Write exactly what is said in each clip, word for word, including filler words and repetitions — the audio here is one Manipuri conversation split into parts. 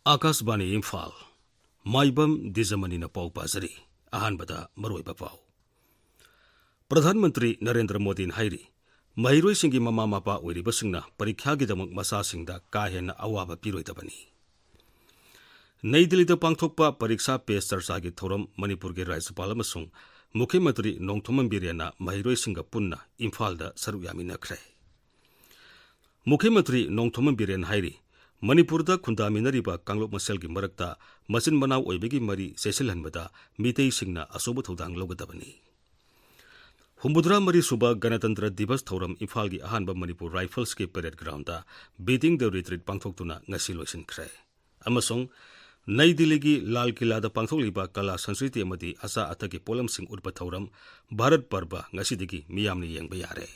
ꯑꯥꯀꯥꯁꯕꯥꯅꯤ ꯏꯝꯐꯥꯜ꯫ ꯃꯥꯏꯕꯝ ꯗꯤꯖꯃꯅꯤꯅ ꯄꯥꯎ ꯄꯥꯖꯔꯤ꯫ ꯑꯍꯥꯟꯕꯗ ꯃꯔꯨꯑꯣꯏꯕ ꯄꯥꯎ꯫ ꯄ꯭ꯔꯙꯥꯟ ꯃꯟꯇ꯭ꯔꯤ ꯅꯔꯦꯟꯗ꯭ꯔ ꯃꯣꯗꯤꯅ ꯍꯥꯏꯔꯤ, ꯃꯍꯩꯔꯣꯏꯁꯤꯡꯒꯤ ꯃꯃꯥ ꯃꯄꯥ ꯑꯣꯏꯔꯤꯕꯁꯤꯡꯅ ꯄꯔꯤꯈ꯭ꯌꯥꯒꯤꯗꯃꯛ ꯃꯆꯥꯁꯤꯡꯗ ꯀꯥ ꯍꯦꯟꯅ ꯑꯋꯥꯕ ꯄꯤꯔꯣꯏꯗꯕꯅꯤ꯫ ꯅꯩ ꯗꯤꯜꯂꯤꯗ ꯄꯥꯡꯊꯣꯛꯄ ꯄꯔꯤꯈ꯭ꯌꯥ ꯄꯦ ꯆꯔꯆꯥꯒꯤ ꯊꯧꯔꯝ ꯃꯅꯤꯄꯨꯔꯒꯤ ꯔꯥꯖ꯭ꯌꯄꯥꯜ ꯑꯃꯁꯨꯡ ꯃꯨꯈ꯭ꯌ ꯃꯟꯇ꯭ꯔꯤ ꯅꯣꯡꯊꯣꯝꯕꯝ ꯕꯤꯔꯦꯟꯅ ꯃꯍꯩꯔꯣꯏꯁꯤꯡꯒ ꯄꯨꯟꯅ ꯏꯝꯐꯥꯜꯗ ꯁꯔꯨꯛ ꯌꯥꯃꯤꯟꯅꯈ꯭ꯔꯦ꯫ ꯃꯨꯈ꯭ꯌ ꯃꯟꯇ꯭ꯔꯤ ꯅꯣꯡꯊꯣꯝꯕꯝ ꯕꯤꯔꯦꯟ ꯍꯥꯏꯔꯤ, ꯃꯅꯤꯄꯨꯔꯗ ꯈꯨꯟꯗꯥꯃꯤꯟꯅꯔꯤꯕ ꯀꯥꯡꯂꯨꯞ ꯃꯁꯦꯜꯒꯤ ꯃꯔꯛꯇ ꯃꯆꯤꯟ ꯃꯅꯥꯎ ꯑꯣꯏꯕꯒꯤ ꯃꯔꯤ ꯆꯦꯠꯁꯤꯜꯍꯟꯕꯗ ꯃꯤꯇꯩꯁꯤꯡꯅ ꯑꯆꯧꯕ ꯊꯧꯗꯥꯡ ꯂꯧꯒꯗꯕꯅꯤ꯫ ꯍꯨꯝꯐꯨꯇꯔꯥ ꯃꯔꯤ ꯁꯨꯕ ꯒꯅꯇꯟꯇ꯭ꯔ ꯗꯤꯕꯁ ꯊꯧꯔꯝ ꯏꯝꯐꯥꯜꯒꯤ ꯑꯍꯥꯟꯕ ꯃꯅꯤꯄꯨꯔ ꯔꯥꯏꯐꯜꯁꯀꯤ ꯄꯦꯔꯦꯗ ꯒ꯭ꯔꯥꯎꯟꯗ ꯕꯤꯇꯤꯡ ꯗ ꯔꯤꯇ꯭ꯔꯤꯠ ꯄꯥꯡꯊꯣꯛꯇꯨꯅ ꯉꯁꯤ ꯂꯣꯏꯁꯤꯟꯈ꯭ꯔꯦ꯫ ꯑꯃꯁꯨꯡ ꯅꯩ ꯗꯤꯜꯂꯤꯒꯤ ꯂꯥꯜ ꯀꯤꯂꯥꯗ ꯄꯥꯡꯊꯣꯛꯂꯤꯕ ꯀꯂꯥ ꯁꯪꯁꯀ꯭ꯔꯤꯇꯤ ꯑꯃꯗꯤ ꯑꯆꯥ ꯑꯊꯛꯀꯤ ꯄꯣꯠꯂꯝꯁꯤꯡ ꯎꯠꯄ ꯊꯧꯔꯝ ꯚꯥꯔꯠ ꯄꯔꯕ ꯉꯁꯤꯗꯒꯤ ꯃꯤꯌꯥꯝꯅ ꯌꯦꯡꯕ ꯌꯥꯔꯦ꯫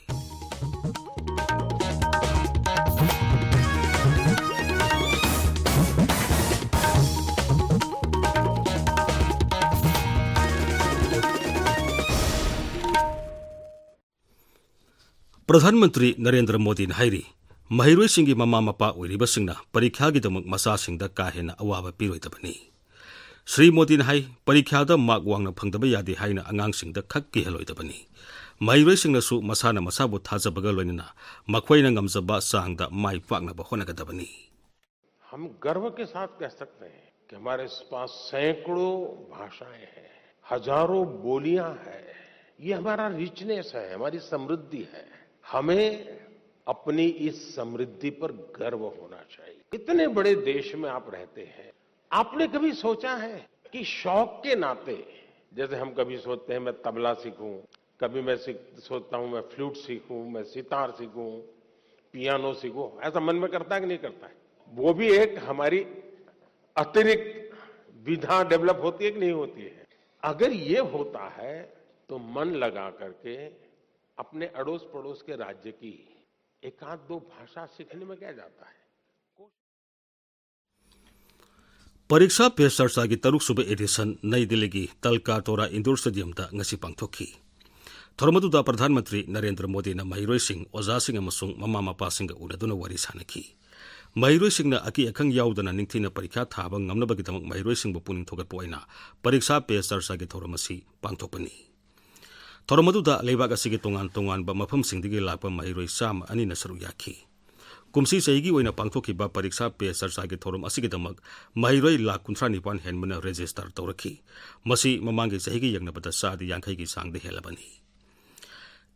ꯄ꯭ꯔꯙꯥꯟ ꯃꯟꯇ꯭ꯔꯤ ꯅꯔꯦꯟꯗ꯭ꯔ ꯃꯣꯗꯤꯅ ꯍꯥꯏꯔꯤ, ꯃꯍꯩꯔꯣꯏꯁꯤꯡꯒꯤ ꯃꯃꯥ ꯃꯄꯥ ꯑꯣꯏꯔꯤꯕꯁꯤꯡꯅ ꯄꯔꯤꯈ꯭ꯌꯥꯒꯤꯗꯃꯛ ꯃꯆꯥꯁꯤꯡꯗ ꯀꯥ ꯍꯦꯟꯅ ꯑꯋꯥꯕ ꯄꯤꯔꯣꯏꯗꯕꯅꯤ꯫ ꯁ꯭ꯔꯤ ꯃꯣꯗꯤꯅ ꯍꯥꯏ, ꯄꯔꯤꯈ꯭ꯌꯥꯗ ꯃꯥꯔꯛ ꯋꯥꯡꯅ ꯐꯪꯗꯕ ꯌꯥꯗꯦ ꯍꯥꯏꯅ ꯑꯉꯥꯡꯁꯤꯡꯗ ꯈꯛ ꯀꯤꯍꯜꯂꯣꯏꯗꯕꯅꯤ꯫ ꯃꯍꯩꯔꯣꯏꯁꯤꯡꯅꯁꯨ ꯃꯁꯥꯅ ꯃꯁꯥꯕꯨ ꯊꯥꯖꯕꯒ ꯂꯣꯏꯅꯅ ꯃꯈꯣꯏꯅ ꯉꯝꯖꯕ ꯆꯥꯡꯗ ꯃꯥꯏ ꯄꯥꯛꯅꯕ ꯍꯣꯠꯅꯒꯗꯕꯅꯤ꯫ हम गर्व के साथ कह सकते हैं कि हमारे पास सैकड़ों भाषाएं हैं, हजारों बोलियां हैं। ये हमारा रिचनेस है, हमारी समृद्धि है। हमें अपनी इस समृद्धि पर गर्व होना चाहिए। इतने बड़े देश में आप रहते हैं, आपने कभी सोचा है कि शौक के नाते, जैसे हम कभी सोचते हैं मैं तबला सीखूं, कभी मैं सीख, सोचता हूं मैं फ्लूट सीखूं, मैं सितार सीखूं, पियानो सीखूं, ऐसा मन में करता है कि नहीं करता है? वो भी एक हमारी अतिरिक्त विधा डेवलप होती है कि नहीं होती है? अगर ये होता है तो मन लगा करके अपने अड़ोस पड़ोस के राज्य की एक आध दो भाषा सीखने में क्या जाता है? ꯄꯔꯤꯈ꯭ꯌꯥ ꯄꯦ ꯆꯔꯆꯥꯒꯤ ꯇꯔꯨꯛꯁꯨꯕ ꯑꯦꯗꯤꯁꯟ ꯅꯩ ꯗꯤꯜꯂꯤꯒꯤ ꯇꯜꯀꯥꯇꯣꯔꯥ ꯏꯟꯗꯣꯔ ꯁ꯭ꯇꯦꯗꯤꯌꯝꯗ ꯉꯁꯤ ꯄꯥꯡꯊꯣꯛꯈꯤ꯫ ꯊꯧꯔꯝ ꯑꯗꯨꯗ ꯄ꯭ꯔꯙꯥꯟ ꯃꯟꯇ꯭ꯔꯤ ꯅꯔꯦꯟꯗ꯭ꯔ ꯃꯣꯗꯤꯅ ꯃꯍꯩꯔꯣꯏꯁꯤꯡ, ꯑꯣꯖꯥꯁꯤꯡ ꯑꯃꯁꯨꯡ ꯃꯃꯥ ꯃꯄꯥꯁꯤꯡꯒ ꯎꯅꯗꯨꯅ ꯋꯥꯔꯤ ꯁꯥꯅꯈꯤ꯫ ꯃꯍꯩꯔꯣꯏꯁꯤꯡꯅ ꯑꯀꯤ ꯑꯈꯪ ꯌꯥꯎꯗꯅ ꯅꯤꯡꯊꯤꯅ ꯄꯔꯤꯈ꯭ꯌꯥ ꯊꯥꯕ ꯉꯝꯅꯕꯒꯤꯗꯃꯛ ꯃꯍꯩꯔꯣꯏꯁꯤꯡꯕꯨ ꯄꯨꯛꯅꯤꯡ ꯊꯧꯒꯠꯄ ꯑꯣꯏꯅ ꯄꯔꯤꯈ꯭ꯌꯥ ꯄꯦ ꯆꯔꯆꯥꯒꯤ ꯊꯧꯔꯝ ꯑꯁꯤ ꯄꯥꯡꯊꯣꯛꯄꯅꯤ꯫ ꯊꯧꯔꯝ ꯑꯗꯨꯗ ꯂꯩꯕꯥꯛ ꯑꯁꯤꯒꯤ ꯇꯣꯉꯥꯟ ꯇꯣꯉꯥꯟꯕ ꯃꯐꯝꯁꯤꯡꯗꯒꯤ ꯂꯥꯛꯄ ꯃꯍꯩꯔꯣꯏ ꯆꯥꯝꯃ ꯑꯅꯤꯅ ꯁꯔꯨꯛ ꯌꯥꯈꯤ꯫ ꯀꯨꯝꯁꯤ ꯆꯍꯤꯒꯤ ꯑꯣꯏꯅ ꯄꯥꯡꯊꯣꯛꯈꯤꯕ ꯄꯔꯤꯈ꯭ꯌꯥ ꯄꯦ ꯆꯔꯆꯥꯒꯤ ꯊꯧꯔꯝ ꯑꯁꯤꯒꯤꯗꯃꯛ ꯃꯍꯩꯔꯣꯏ ꯂꯥꯈ ꯀꯨꯟꯊ꯭ꯔꯥ ꯅꯤꯄꯥꯟ ꯍꯦꯟꯕꯅ ꯔꯦꯖꯤꯁꯇꯔ ꯇꯧꯔꯛꯈꯤ꯫ ꯃꯁꯤ ꯃꯃꯥꯡꯒꯤ ꯆꯍꯤꯒꯤ ꯌꯦꯡꯅꯕꯗ ꯆꯥꯗ ꯌꯥꯡꯈꯩꯒꯤ ꯆꯥꯡꯗ ꯍꯦꯜꯂꯕꯅꯤ꯫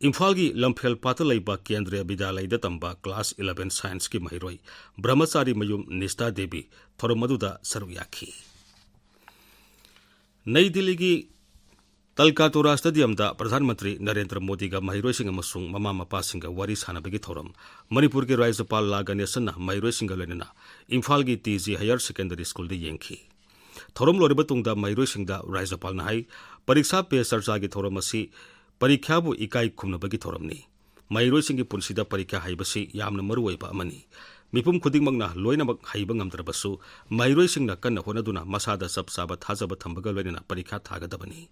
ꯏꯝꯐꯥꯜꯒꯤ ꯂꯝꯐꯦꯜ ꯄꯥꯠꯇ ꯂꯩꯕ ꯀꯦꯟꯗ꯭ꯔꯤꯌꯥ ꯕꯤꯗ꯭ꯌꯥꯂꯌꯗ ꯇꯝꯕ ꯀ꯭ꯂꯥꯁ ꯏꯂꯚꯦꯟ ꯁꯥꯏꯟꯁꯀꯤ ꯃꯍꯩꯔꯣꯏ ꯕ꯭ꯔꯍꯃꯆꯥꯔꯤ ꯃꯌꯨꯝ ꯅꯤꯁꯇꯥ ꯗꯦꯕꯤ ꯊꯧꯔꯝ ꯑꯗꯨꯗ ꯁꯔꯨꯛ ꯌꯥꯈꯤ꯫ ꯅꯩ ꯗꯤꯜꯂꯤꯒꯤ ꯇꯜꯀꯥꯇꯣꯔꯥ ꯁ꯭ꯇꯦꯗꯤꯌꯝꯗ ꯄ꯭ꯔꯙꯥꯟ ꯃꯟꯇ꯭ꯔꯤ ꯅꯔꯦꯟꯗ꯭ꯔ ꯃꯣꯗꯤꯒ ꯃꯍꯩꯔꯣꯏꯁꯤꯡ ꯑꯃꯁꯨꯡ ꯃꯃꯥ ꯃꯄꯥꯁꯤꯡꯒ ꯋꯥꯔꯤ ꯁꯥꯟꯅꯕꯒꯤ ꯊꯧꯔꯝ ꯃꯅꯤꯄꯨꯔꯒꯤ ꯔꯥꯖ꯭ꯌꯄꯥꯜ ꯂꯥ ꯒꯅꯦꯁꯟꯅ ꯃꯍꯩꯔꯣꯏꯁꯤꯡꯒ ꯂꯣꯏꯅꯅ ꯏꯝꯐꯥꯜꯒꯤ ꯇꯤ ꯖꯤ ꯍꯥꯌꯔ ꯁꯦꯀꯦꯟꯗꯔꯤ ꯁ꯭ꯀꯨꯜꯗ ꯌꯦꯡꯈꯤ꯫ ꯊꯧꯔꯝ ꯂꯣꯏꯔꯕ ꯇꯨꯡꯗ ꯃꯍꯩꯔꯣꯏꯁꯤꯡꯗ ꯔꯥꯖ꯭ꯌꯄꯥꯜꯅ ꯍꯥꯏ, ꯄꯔꯤꯈ꯭ꯌꯥ ꯄꯦ ꯆꯔꯆꯥꯒꯤ ꯊꯧꯔꯝ ꯑꯁꯤ ꯄꯔꯤꯈ꯭ꯌꯥꯕꯨ ꯏꯀꯥꯏ ꯈꯨꯝꯅꯕꯒꯤ ꯊꯧꯔꯝꯅꯤ꯫ ꯃꯍꯩꯔꯣꯏꯁꯤꯡꯒꯤ ꯄꯨꯟꯁꯤꯗ ꯄꯔꯤꯈ꯭ꯌꯥ ꯍꯥꯏꯕꯁꯤ ꯌꯥꯝꯅ ꯃꯔꯨ ꯑꯣꯏꯕ ꯑꯃꯅꯤ꯫ ꯃꯤꯄꯨꯝ ꯈꯨꯗꯤꯡꯃꯛꯅ ꯂꯣꯏꯅꯃꯛ ꯍꯩꯕ ꯉꯝꯗ꯭ꯔꯕꯁꯨ, ꯃꯍꯩꯔꯣꯏꯁꯤꯡꯅ ꯀꯟꯅ ꯍꯣꯠꯅꯗꯨꯅ ꯃꯁꯥꯗ ꯆꯞ ꯆꯥꯕ ꯊꯥꯖꯕ ꯊꯝꯕꯒ ꯂꯣꯏꯅꯅ ꯄꯔꯤꯈ꯭ꯌꯥ ꯊꯥꯒꯗꯕꯅꯤ꯫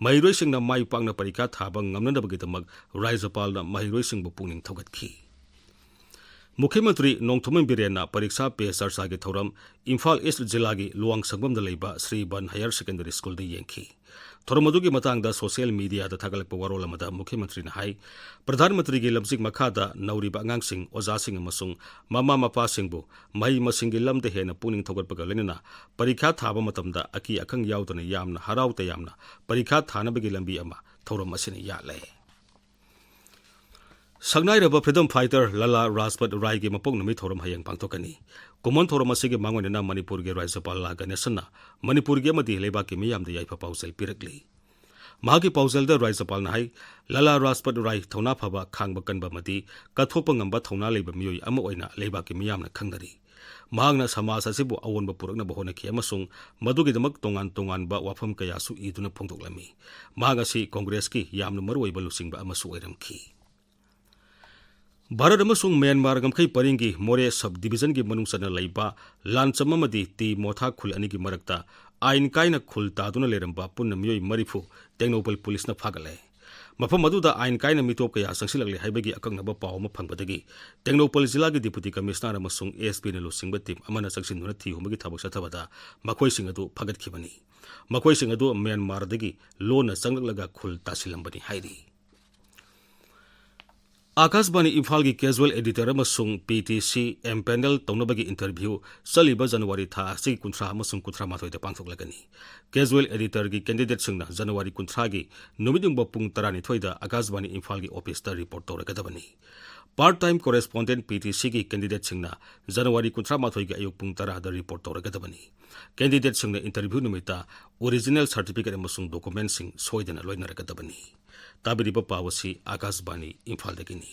ꯃꯍꯩꯔꯣꯏꯁꯤꯡꯅ ꯃꯥꯏ ꯄꯥꯛꯅ ꯄꯔꯤꯈ꯭ꯌꯥ ꯊꯥꯕ ꯉꯝꯅꯅꯕꯒꯤꯗꯃꯛ ꯔꯥꯖ꯭ꯌꯄꯥꯜꯅ ꯃꯍꯩꯔꯣꯏꯁꯤꯡꯕꯨ ꯄꯨꯛꯅꯤꯡ ꯊꯧꯒꯠꯈꯤ꯫ ꯃꯨꯈ꯭ꯌ ꯃꯟꯇ꯭ꯔꯤ ꯅꯣꯡꯊꯣꯝꯕꯝ ꯕꯤꯔꯦꯟꯅ ꯄꯔꯤꯈ꯭ꯌꯥ ꯄꯦ ꯆꯔꯆꯥꯒꯤ ꯊꯧꯔꯝ ꯏꯝꯐꯥꯜ ꯏꯁ꯭ꯠ ꯖꯤꯂꯥꯒꯤ ꯂꯨꯋꯥꯡꯁꯪꯕꯝꯗ ꯂꯩꯕ ꯁ꯭ꯔꯤ ꯕꯟ ꯍꯥꯌꯔ ꯁꯦꯀꯦꯟꯗꯔꯤ ꯁ꯭ꯀꯨꯜꯗ ꯌꯦꯡꯈꯤ꯫ ꯊꯧꯔꯝ ꯑꯗꯨꯒꯤ ꯃꯇꯥꯡꯗ ꯁꯣꯁꯤꯌꯦꯜ ꯃꯤꯗꯤꯌꯥꯗ ꯊꯥꯒꯠꯂꯛꯄ ꯋꯥꯔꯣꯜ ꯑꯃꯗ ꯃꯨꯈ꯭ꯌ ꯃꯟꯇ꯭ꯔꯤꯅ ꯍꯥꯏ, ꯄ꯭ꯔꯙꯥꯟ ꯃꯟꯇ꯭ꯔꯤꯒꯤ ꯂꯝꯖꯤꯡ ꯃꯈꯥꯗ ꯅꯧꯔꯤꯕ ꯑꯉꯥꯡꯁꯤꯡ, ꯑꯣꯖꯥꯁꯤꯡ ꯑꯃꯁꯨꯡ ꯃꯃꯥ ꯃꯄꯥꯁꯤꯡꯕꯨ ꯃꯍꯩ ꯃꯁꯤꯡꯒꯤ ꯂꯝꯗ ꯍꯦꯟꯅ ꯄꯨꯛꯅꯤꯡ ꯊꯧꯒꯠꯄꯒ ꯂꯣꯏꯅꯅ ꯄꯔꯤꯈ꯭ꯌꯥ ꯊꯥꯕ ꯃꯇꯝꯗ ꯑꯀꯤ ꯑꯈꯪ ꯌꯥꯎꯗꯅ ꯌꯥꯝꯅ ꯍꯔꯥꯎ ꯇꯌꯥꯝꯅ ꯄꯔꯤꯈ꯭ꯌꯥ ꯊꯥꯅꯕꯒꯤ ꯂꯝꯕꯤ ꯑꯃ ꯊꯧꯔꯝ ꯑꯁꯤꯅ ꯌꯥꯠꯂꯦ꯫ ꯁꯛꯅꯥꯏꯔꯕ ꯐ꯭ꯔꯤꯗꯝ ꯐꯥꯏꯇꯔ ꯂꯂꯥ ꯔꯥꯖꯄꯠ ꯔꯥꯏꯒꯤ ꯃꯄꯣꯛ ꯅꯨꯃꯤꯠ ꯊꯧꯔꯝ ꯍꯌꯦꯡ ꯄꯥꯡꯊꯣꯛꯀꯅꯤ꯫ ꯀꯨꯝꯑꯣꯟ ꯊꯧꯔꯝ ꯑꯁꯤꯒꯤ ꯃꯥꯡꯑꯣꯏꯅꯅ ꯃꯅꯤꯄꯨꯔꯒꯤ ꯔꯥꯖ꯭ꯌꯄꯥꯜ ꯂꯥ ꯒꯅꯦꯁꯟꯅ ꯃꯅꯤꯄꯨꯔꯒꯤ ꯑꯃꯗꯤ ꯂꯩꯕꯥꯛꯀꯤ ꯃꯤꯌꯥꯝꯗ ꯌꯥꯏꯐ ꯄꯥꯎꯖꯦꯜ ꯄꯤꯔꯛꯂꯤ꯫ ꯃꯍꯥꯛꯀꯤ ꯄꯥꯎꯖꯦꯜꯗ ꯔꯥꯖ꯭ꯌꯄꯥꯜꯅ ꯍꯥꯏ, ꯂꯂꯥ ꯔꯥꯖꯄꯠ ꯔꯥꯏ ꯊꯧꯅꯥ ꯐꯕ, ꯈꯥꯡꯕ ꯀꯟꯕ ꯑꯃꯗꯤ ꯀꯠꯊꯣꯛꯄ ꯉꯝꯕ ꯊꯧꯅꯥ ꯂꯩꯕ ꯃꯤꯑꯣꯏ ꯑꯃ ꯑꯣꯏꯅ ꯂꯩꯕꯥꯛꯀꯤ ꯃꯤꯌꯥꯝꯅ ꯈꯪꯅꯔꯤ꯫ ꯃꯍꯥꯛꯅ ꯁꯃꯥꯖ ꯑꯁꯤꯕꯨ ꯑꯑꯣꯟꯕ ꯄꯨꯔꯛꯅꯕ ꯍꯣꯠꯅꯈꯤ ꯑꯃꯁꯨꯡ ꯃꯗꯨꯒꯤꯗꯃꯛ ꯇꯣꯉꯥꯟ ꯇꯣꯉꯥꯟꯕ ꯋꯥꯐꯝ ꯀꯌꯥꯁꯨ ꯏꯗꯨꯅ ꯐꯣꯡꯗꯣꯛꯂꯝꯃꯤ꯫ ꯃꯍꯥꯛ ꯑꯁꯤ ꯀꯣꯡꯒ꯭ꯔꯦꯁꯀꯤ ꯌꯥꯝꯅ ꯃꯔꯨꯑꯣꯏꯕ ꯂꯨꯆꯤꯡꯕ ꯑꯃꯁꯨ ꯑꯣꯏꯔꯝꯈꯤ꯫ ꯚꯥꯔꯠ ꯑꯃꯁꯨꯡ ꯃ꯭ꯌꯥꯟꯃꯥꯔ ꯉꯝꯈꯩ ꯄꯔꯤꯡꯒꯤ ꯃꯣꯔꯦ ꯁꯕ ꯗꯤꯕꯤꯖꯟꯒꯤ ꯃꯅꯨꯡ ꯆꯟꯅ ꯂꯩꯕ ꯂꯥꯟꯆꯝ ꯑꯃꯗꯤ ꯇꯤ ꯃꯣꯊꯥ ꯈꯨꯜ ꯑꯅꯤꯒꯤ ꯃꯔꯛꯇ ꯑꯥꯏꯟ ꯀꯥꯏꯅ ꯈꯨꯜ ꯇꯥꯗꯨꯅ ꯂꯩꯔꯝꯕ ꯄꯨꯟꯅ ꯃꯤꯑꯣꯏ ꯃꯔꯤꯐꯨ ꯇꯦꯡꯅꯧꯄꯜ ꯄꯨꯂꯤꯁꯅ ꯐꯥꯒꯠꯂꯦ꯫ ꯃꯐꯝ ꯑꯗꯨꯗ ꯑꯥꯏꯟ ꯀꯥꯏꯅ ꯃꯤꯇꯣꯞ ꯀꯌꯥ ꯆꯪꯁꯤꯜꯂꯛꯂꯦ ꯍꯥꯏꯕꯒꯤ ꯑꯀꯛꯅꯕ ꯄꯥꯎ ꯑꯃ ꯐꯪꯕꯗꯒꯤ ꯇꯦꯡꯅꯧꯄꯜ ꯖꯤꯂꯥꯒꯤ ꯗꯤꯄꯨꯇꯤ ꯀꯃꯤꯁꯅꯔ ꯑꯃꯁꯨꯡ ꯑꯦꯁ ꯄꯤꯅ ꯂꯨꯆꯤꯡꯕ ꯇꯤꯝ ꯑꯃꯅ ꯆꯪꯁꯤꯟꯗꯨꯅ ꯊꯤ ꯍꯨꯝꯕꯒꯤ ꯊꯕꯛ ꯆꯠꯊꯕꯗ ꯃꯈꯣꯏꯁꯤꯡ ꯑꯗꯨ ꯐꯥꯒꯠꯈꯤꯕꯅꯤ꯫ ꯃꯈꯣꯏꯁꯤꯡ ꯑꯗꯨ ꯃ꯭ꯌꯥꯟꯃꯥꯔꯗꯒꯤ ꯂꯣꯟꯅ ꯆꯪꯂꯛꯂꯒ ꯈꯨꯜ ꯇꯥꯁꯤꯜꯂꯝꯕꯅꯤ ꯍꯥꯏꯔꯤ꯫ ꯑꯥꯀꯥꯁꯕꯥꯅꯤ ꯏꯝꯐꯥꯜꯒꯤ casual editor ꯑꯃꯁꯨꯡ P T C empanel ꯇꯧꯅꯕꯒꯤ interview ꯆꯠꯂꯤꯕ ꯖꯅꯋꯥꯔꯤ ꯊꯥ ꯑꯁꯤꯒꯤ ꯀꯨꯟꯊ꯭ꯔꯥ ꯑꯃꯁꯨꯡ ꯀꯨꯟꯊ꯭ꯔꯥ ꯃꯥꯊꯣꯏꯗ ꯄꯥꯡꯊꯣꯛꯂꯒꯅꯤ꯫ Casual editorꯒꯤ candidateꯁꯤꯡꯅ ꯖꯅꯋꯥꯔꯤ ꯀꯨꯟꯊ꯭ꯔꯥꯒꯤ ꯅꯨꯃꯤꯠ ꯌꯨꯡꯕ ꯄꯨꯡ ꯇꯔꯥꯅꯤꯊꯣꯏꯗ ꯑꯥꯀꯥꯁꯕꯥꯅꯤ ꯏꯝꯐꯥꯜꯒꯤ officeꯇ report ꯇꯧꯔꯒꯗꯕꯅꯤ꯫ Part time correspondent P T Cꯒꯤ candidateꯁꯤꯡꯅ January ꯀꯨꯟꯊ꯭ꯔꯥ ꯃꯥꯊꯣꯏꯒꯤ ꯑꯌꯨꯛ ꯄꯨꯡ ꯇꯔꯥꯗ report ꯇꯧꯔꯒꯗꯕꯅꯤ꯫ Candidateꯁꯤꯡꯅ interview ꯅꯨꯃꯤꯠꯇ original certificate ꯑꯃꯁꯨꯡ documentꯁꯤꯡ ꯁꯣꯏꯗꯅ ꯂꯣꯏꯅꯔꯒꯗꯕꯅꯤ꯫ ꯇꯥꯕꯤꯔꯤꯕ ꯄꯥꯎ ꯑꯁꯤ ꯑꯥꯀꯥꯁꯕꯥꯅꯤ ꯏꯝꯐꯥꯜꯗꯒꯤꯅꯤ꯫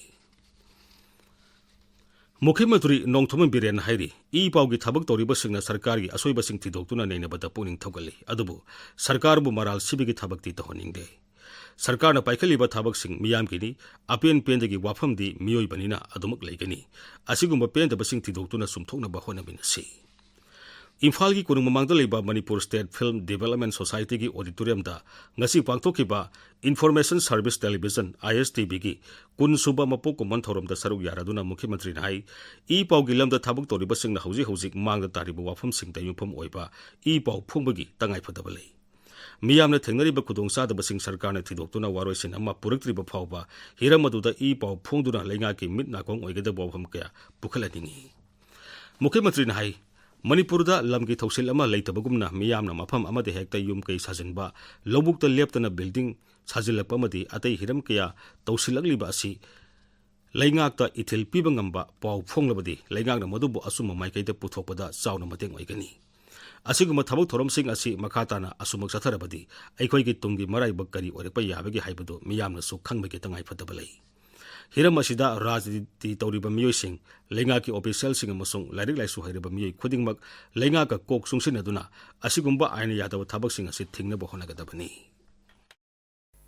ꯃꯨꯈ꯭ꯌ ꯃꯟꯇ꯭ꯔꯤ ꯅꯣꯡꯊꯣꯝꯕꯝ ꯕꯤꯔꯦꯟꯅ ꯍꯥꯏꯔꯤ, ꯏ ꯄꯥꯎꯒꯤ ꯊꯕꯛ ꯇꯧꯔꯤꯕꯁꯤꯡꯅ ꯁꯔꯀꯥꯔꯒꯤ ꯑꯁꯣꯏꯕꯁꯤꯡ ꯊꯤꯗꯣꯛꯇꯨꯅ ꯅꯩꯅꯕꯗ ꯄꯨꯛꯅꯤꯡ ꯊꯧꯒꯠꯂꯤ, ꯑꯗꯨꯕꯨ ꯁꯔꯀꯥꯔꯕꯨ ꯃꯔꯥꯜ ꯁꯤꯕꯒꯤ ꯊꯕꯛꯇꯤ ꯇꯧꯍꯟꯅꯤꯡꯗꯦ꯫ ꯁꯔꯀꯥꯔꯅ ꯄꯥꯏꯈꯠꯂꯤꯕ ꯊꯕꯛꯁꯤꯡ ꯃꯤꯌꯥꯝꯒꯤꯅꯤ, ꯑꯄꯦꯟ ꯄꯦꯟꯗꯒꯤ ꯋꯥꯐꯝꯗꯤ ꯃꯤꯑꯣꯏꯕꯅꯤꯅ ꯑꯗꯨꯃꯛ ꯂꯩꯒꯅꯤ꯫ ꯑꯁꯤꯒꯨꯝꯕ ꯄꯦꯟꯗꯕꯁꯤꯡ ꯊꯤꯗꯣꯛꯇꯨꯅ ꯆꯨꯝꯊꯣꯛꯅꯕ ꯍꯣꯠꯅꯃꯤꯟꯅꯁꯤ꯫ ꯏꯝꯐꯥꯜꯒꯤ ꯀꯣꯅꯨꯡ ꯃꯃꯥꯡꯗ ꯂꯩꯕ ꯃꯅꯤꯄꯨꯔ State Film Development Societyꯒꯤ auditoriumꯗ ꯉꯁꯤ ꯄꯥꯡꯊꯣꯛꯈꯤꯕ Information Service Television, I S T Vꯒꯤ ꯀꯨꯟ ꯁꯨꯕ ꯃꯄꯣꯛ ꯀꯨꯝꯑꯣꯟ ꯊꯧꯔꯝꯗ ꯁꯔꯨꯛ ꯌꯥꯔꯗꯨꯅ ꯃꯨꯈ꯭ꯌ ꯃꯟꯇ꯭ꯔꯤꯅ ꯍꯥꯏ, ꯏ ꯄꯥꯎꯒꯤ ꯂꯝꯗ ꯊꯕꯛ ꯇꯧꯔꯤꯕꯁꯤꯡꯅ ꯍꯧꯖꯤꯛ ꯍꯧꯖꯤꯛ ꯃꯥꯡꯗ ꯇꯥꯔꯤꯕ ꯋꯥꯐꯝꯁꯤꯡꯗ ꯌꯨꯝꯐꯝ ꯑꯣꯏꯕ ꯏ ꯄꯥꯎ ꯐꯣꯡꯕꯒꯤ ꯇꯉꯥꯏꯐꯗꯕ ꯂꯩ꯫ ꯃꯤꯌꯥꯝꯅ ꯊꯦꯡꯅꯔꯤꯕ ꯈꯨꯗꯣꯡꯆꯥꯗꯕꯁꯤꯡ ꯁꯔꯀꯥꯔꯅ ꯊꯤꯗꯣꯛꯇꯨꯅ ꯋꯥꯔꯣꯏꯁꯤꯟ ꯑꯃ ꯄꯨꯔꯛꯇ꯭ꯔꯤꯕ ꯐꯥꯎꯕ ꯍꯤꯔꯝ ꯑꯗꯨꯗ ꯏ ꯄꯥꯎ ꯐꯣꯡꯗꯨꯅ ꯂꯩꯉꯥꯛꯀꯤ ꯃꯤꯠ ꯅꯥꯀꯣꯡ ꯑꯣꯏꯒꯗꯕ ꯋꯥꯐꯝ ꯀꯌꯥ ꯄꯨꯈꯠꯍꯟꯅꯤꯡꯏ꯫ ꯃꯨꯈ꯭ꯌ ꯃꯟꯇ꯭ꯔꯤꯅ ꯍꯥꯏ, ꯃꯅꯤꯄꯨꯔꯗ ꯂꯝꯒꯤ ꯊꯧꯁꯤꯜ ꯑꯃ ꯂꯩꯇꯕꯒꯨꯝꯅ ꯃꯤꯌꯥꯝꯅ ꯃꯐꯝ ꯑꯃꯗ ꯍꯦꯛꯇ ꯌꯨꯝ ꯀꯩ ꯁꯥꯖꯤꯟꯕ, ꯂꯧꯕꯨꯛꯇ ꯂꯦꯞꯇꯅ building ꯁꯥꯖꯤꯜꯂꯛꯄ ꯑꯃꯗꯤ ꯑꯇꯩ ꯍꯤꯔꯝ ꯀꯌꯥ ꯇꯧꯁꯤꯜꯂꯛꯂꯤꯕ ꯑꯁꯤ ꯂꯩꯉꯥꯛꯇ ꯏꯊꯤꯜ ꯄꯤꯕ ꯉꯝꯕ ꯄꯥꯎ ꯐꯣꯡꯂꯕꯗꯤ ꯂꯩꯉꯥꯛꯅ ꯃꯗꯨꯕꯨ ꯑꯆꯨꯝꯕ ꯃꯥꯏꯀꯩꯗ ꯄꯨꯊꯣꯛꯄꯗ ꯆꯥꯎꯅ ꯃꯇꯦꯡ ꯑꯣꯏꯒꯅꯤ꯫ ꯑꯁꯤꯒꯨꯝꯕ ꯊꯕꯛ ꯊꯧꯔꯝꯁꯤꯡ ꯑꯁꯤ ꯃꯈꯥ ꯇꯥꯅ ꯑꯁꯨꯝꯃꯛ ꯆꯠꯊꯔꯕꯗꯤ ꯑꯩꯈꯣꯏꯒꯤ ꯇꯨꯡꯒꯤ ꯃꯔꯥꯏꯕꯛ ꯀꯔꯤ ꯑꯣꯏꯔꯛꯄ ꯌꯥꯕꯒꯦ ꯍꯥꯏꯕꯗꯨ ꯃꯤꯌꯥꯝꯅꯁꯨ ꯈꯪꯕꯒꯤ ꯇꯉꯥꯏꯐꯗꯕ ꯂꯩ꯫ ꯍꯤꯔꯝ ꯑꯁꯤꯗ ꯔꯥꯖꯅꯤꯇꯤ ꯇꯧꯔꯤꯕ ꯃꯤꯑꯣꯏꯁꯤꯡ, ꯂꯩꯉꯥꯛꯀꯤ officialꯁꯤꯡ ꯑꯃꯁꯨꯡ ꯂꯥꯏꯔꯤꯛ ꯂꯥꯏꯁꯨ ꯍꯩꯔꯕ ꯃꯤꯑꯣꯏ ꯈꯨꯗꯤꯡꯃꯛ ꯂꯩꯉꯥꯛꯀ ꯀꯣꯛ ꯆꯨꯡꯁꯤꯟꯅꯗꯨꯅ ꯑꯁꯤꯒꯨꯝꯕ ꯑꯥꯏꯟꯅ ꯌꯥꯗꯕ ꯊꯕꯛꯁꯤꯡ ꯑꯁꯤ ꯊꯤꯡꯅꯕ ꯍꯣꯠꯅꯒꯗꯕꯅꯤ꯫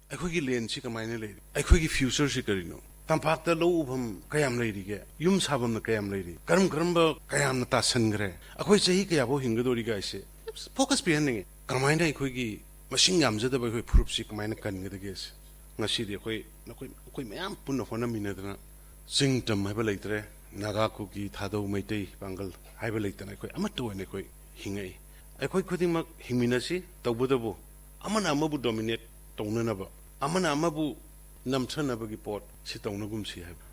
ꯑꯩꯈꯣꯏꯒꯤ landꯁꯤ ꯀꯃꯥꯏꯅ ꯂꯩꯔꯤ? ꯑꯩꯈꯣꯏꯒꯤ futureꯁꯤ ꯀꯔꯤꯅꯣ? ꯇꯝꯄꯥꯛꯇ ꯂꯧ ꯎꯐꯝ ꯀꯌꯥꯝ ꯂꯩꯔꯤꯒꯦ? ꯌꯨꯝ ꯁꯥꯐꯝꯅ ꯀꯌꯥꯝ ꯂꯩꯔꯤ? ꯀꯔꯝ ꯀꯔꯝꯕ ꯀꯌꯥꯝꯅ ꯇꯥꯁꯟꯈ꯭ꯔꯦ? ꯑꯩꯈꯣꯏ ꯆꯍꯤ ꯀꯌꯥꯐꯥꯎ ꯍꯤꯡꯒꯗꯧꯔꯤꯒꯦ ꯍꯥꯏꯁꯦ focus ꯄꯤꯍꯟꯅꯤꯡꯉꯤ꯫ ꯀꯃꯥꯏꯅ ꯑꯩꯈꯣꯏꯒꯤ ꯃꯁꯤꯡ ꯌꯥꯝꯖꯗꯕ ꯑꯩꯈꯣꯏ ꯐꯨꯔꯨꯞꯁꯤ ꯀꯃꯥꯏꯅ ꯀꯟꯒꯗꯒꯦ ꯁꯦ? ꯉꯁꯤꯗꯤ ꯑꯩꯈꯣꯏ ꯅꯈꯣꯏ ꯑꯩꯈꯣꯏ ꯃꯌꯥꯝ ꯄꯨꯟꯅ ꯍꯣꯠꯅꯃꯤꯟꯅꯗꯅ, ꯆꯤꯡ ꯇꯝ ꯍꯥꯏꯕ ꯂꯩꯇ꯭ꯔꯦ, ꯅꯥꯒꯥ, ꯀꯨꯀꯤ, ꯊꯥꯗꯧ, ꯃꯩꯇꯩ, ꯄꯥꯡꯒꯜ ꯍꯥꯏꯕ ꯂꯩꯇꯅ, ꯑꯩꯈꯣꯏ ꯑꯃꯠꯇ ꯑꯣꯏꯅ ꯑꯩꯈꯣꯏ ꯍꯤꯡꯉꯛꯏ꯫ ꯑꯩꯈꯣꯏ ꯈꯨꯗꯤꯡꯃꯛ ꯍꯤꯡꯃꯤꯟꯅꯁꯤ꯫ ꯇꯧꯕꯇꯕꯨ ꯑꯃꯅ ꯑꯃꯕꯨ ꯗꯣꯃꯤꯅꯦꯠ ꯇꯧꯅꯅꯕ, ꯑꯃꯅ ꯑꯃꯕꯨ ꯅꯝꯊꯅꯕꯒꯤ ꯄꯣꯠ ꯁꯤ ꯇꯧꯅꯒꯨꯝꯁꯤ ꯍꯥꯏꯕ꯫